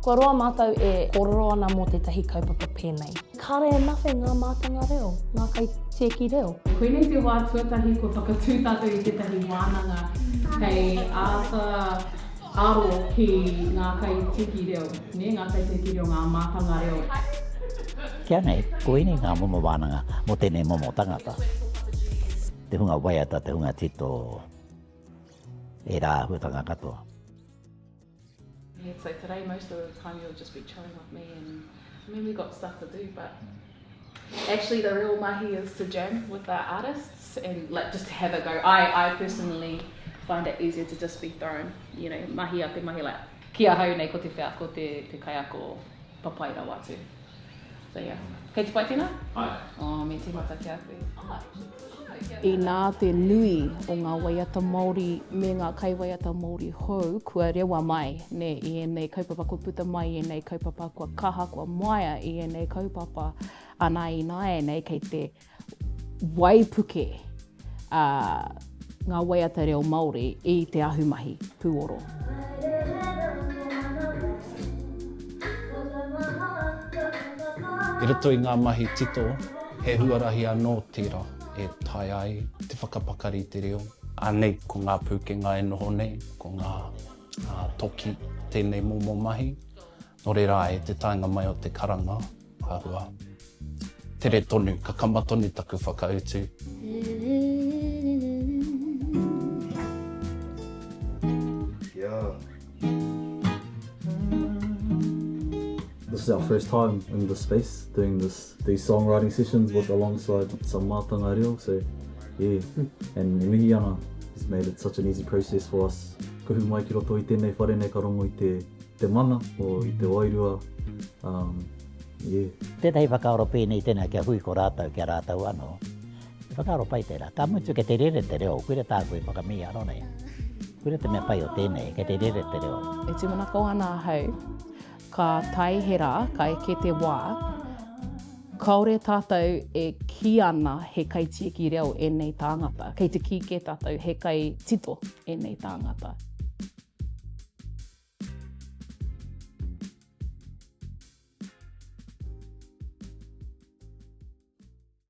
Kua roa mātou e kōrero ana mō tētahi kaupapa pēnei. Kāre enough e ngā mātanga reo, ngā kaitieki reo. Koinei te wā tuatahi kua whakatū tātou i tētahi wānanga hei āta aro ki ngā kaitieki reo, nē, ngā kaitieki reo, ngā mātanga reo. Kia nei, koinei ngā momo wānanga mō tēnei momo tangata. Te hunga waiata, te hunga tito, ērā āhuatanga katoa. Yeah, so today most of the time you'll just be chilling with me and I mean we got stuff to do but actually the real mahi is to jam with the artists and like just to have a go. I, I personally find it easier to just be thrown, you know, mahi a te mahi like ki ahau nei ko te wheako te, te kaiako papai rawa atu. So yeah. Kei te pai tēnā? Āe. Oh, me tīmata ki a koe. Inā te nui o ngā waiata Māori me ngā kaiwaiata Māori hou kua rewa mai nē, i ēnei kaupapa, kua puta mai i ēnei kaupapa, kua kaha, kua maia i ēnei kaupapa, ana ināianei kei te waipuke a ngā waiata reo Māori i te ahumahi pūoro. I roto i ngā mahi tito, he huarahi anō tērā e taea ai te whakapakari i te reo. Anei ko ngā pūkenga e noho nei, ko ngā toki tēnei momo mahi. Nō reira, e te taenga mai o te karanga, ka hua. Tere tonu, ka kama tonu taku whakautu. This is our first time in this space doing this these songwriting sessions with alongside some mātanga reo so yeah and e mihi ana it's made it such an easy process for us kuhu mai ki roto i tēnei whare nei ka rongo i te te mana o i te wairua um, yeah. Tētahi whakaaro pēnei tēnā kia hui ko rātou ki a rātou anō. He whakaaro pai tērā. Ka mutu kei te rere te reo, koira tāku e whakamīharo nei. Koira te mea pai o tēnei, kei te rere te reo. E tūmanako ana ahau, ka tae he rā, ka eke te wā, kāore tātou e kī ana he kaitieki reo ēnei tāngata, kei te kī kē tātou he kaitito ēnei tāngata.